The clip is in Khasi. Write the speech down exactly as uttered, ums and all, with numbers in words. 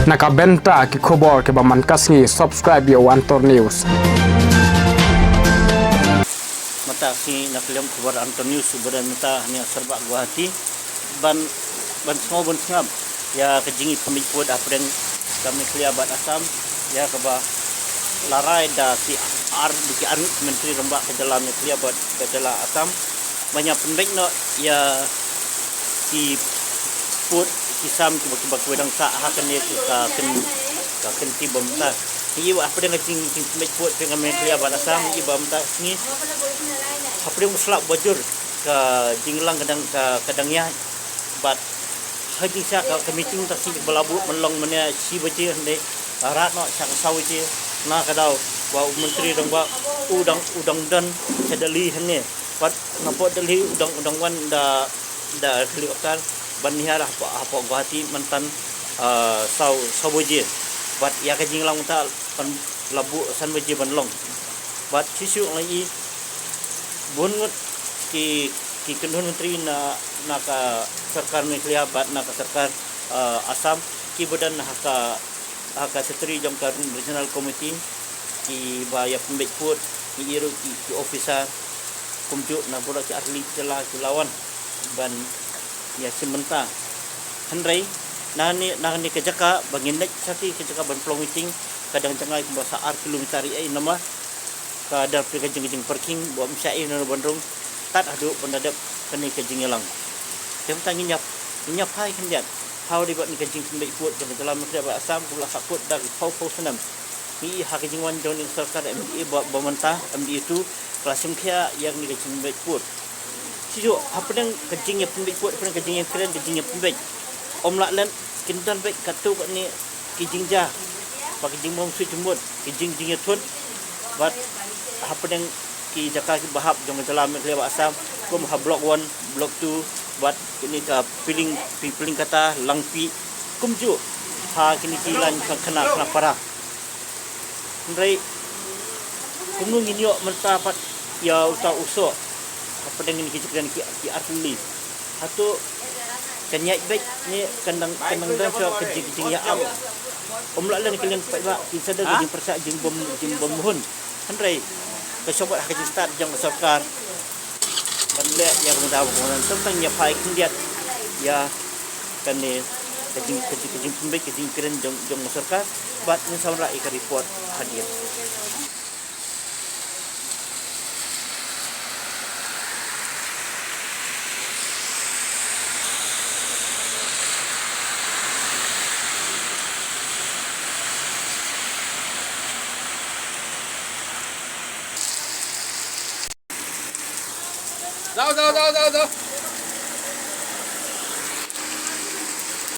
Na ka bynta ki khubor kiba man ka sngi, subscribe ïa u Antor News. Mynta ka sngi na ka liang khubor Antor News uba don mynta hangne ha Sarbah Guwahati ban, ban sngewbha ban sngap ïa ka jingïapynbeit pud hapdeng ka Meghalaya bad Assam, ïa kaba la rai da ki ar, da ki ar ngut ki myntri rangbah ka jylla Meghalaya bad ka jylla Assam ban ïapynbeit noh ïa ki pud ki sam kiba, kiba, kiba dang sah ha kane ka kyn-, ka kynti ba mynta. Ïa ba hapdeng ka jing, jingpynbeit pud hapdeng ka Meghalaya bad Assam, ïa ba mynta ka sngi hapdeng u slap ba jur ka jingïalang ka dang, ka, ka dang ïaid. Bad ha jingshisha ka, ka meeting mynta ka sngi ba la buh ban long mynne shi baje, hynrei la rat noh sha ka saw baje na ka daw ba u myntri rangbah u dang, u dang don sha Delhi hangne. Bad napoh Delhi u dang, u dang wan da, da helicopter ban hiar hapoh, hapoh Guwahati mynta, ah, saw, saw baje. Bad ïa ka jingïalang mynta ban la buh san baje ban long. Bad shisha nga ïohi bun ngut ki, ki kynhun myntri na, na ka sorkar Meghalaya bad na ka sorkar, ah, Assam kiba don ha ka, ha ka secretary jong ka Regional Committee kiba ïapynbeit pud, ki ïa ruh ki, ki officer kumjuh na baroh ki artylli ki jylla ki la wan ban ïa shim bynta. Hynrei na ne, na ne ka jaka ba ngin leit sha kane ka jaka ban pynlong meeting ka dang jngai kumba sa ar kilometer ïa, namar ka don phi ka jing, jingparking ba ym shah ei na ban rung tad haduh ban da dep kane ka jingïalang. Te mynta ngin ïa, ngin ïa phai khyndiat ha u dei bad ne ka jingpynbeit pud jong ka jylla Meghalaya bad Assam kaba la sahkut da ki phew phew snem. Ngi ïohi ha ka jingwan jong ne ka sorkar M D A ba, ba mynta M D A two ka la sngewkhia ïa kane ka jingpynbeit pud. Shisha hapdeng ka jingïapynbeit pud, hapdeng ka jingïakren, ka jingïapynbeit, ym lah leh, kin don beit katto katne ki jingjia ba ki jingbym suit jingmut, ki jing, jingïathut. Bad hapdeng ki jaka kiba hap jong ka jylla Meghalaya bad Assam kum ha Block One, Block Two bad kine ka Pylling, Pylling Kata, Langpih, kumjuh ha kine ki lain ka Khana, Khanapara. Hynrei kumno ngin ïoh mynta pat ïa uta u soh hapdeng kine ki jingkren ki, ki artylli? Hato kan ïaid beit ne kan dang, kan dang don shuh ka jing, jingïa ap? Ym lah leh ka liang paidbah kin sa da ka jingpyrshah jingbym, jingbym hun. Hynrei ka shong pat ha ka jingstad jong ka sorkar ban leh ïa ka bynta ba kumno. Tang tang ïa phai khyndiat ïa kane ka jing, ka jing, ka jingpynbeit, ka jingkren jong, jong ka sorkar bad ngin sa wanrah ïa ka report hadien. Daw, daw, daw, daw, daw.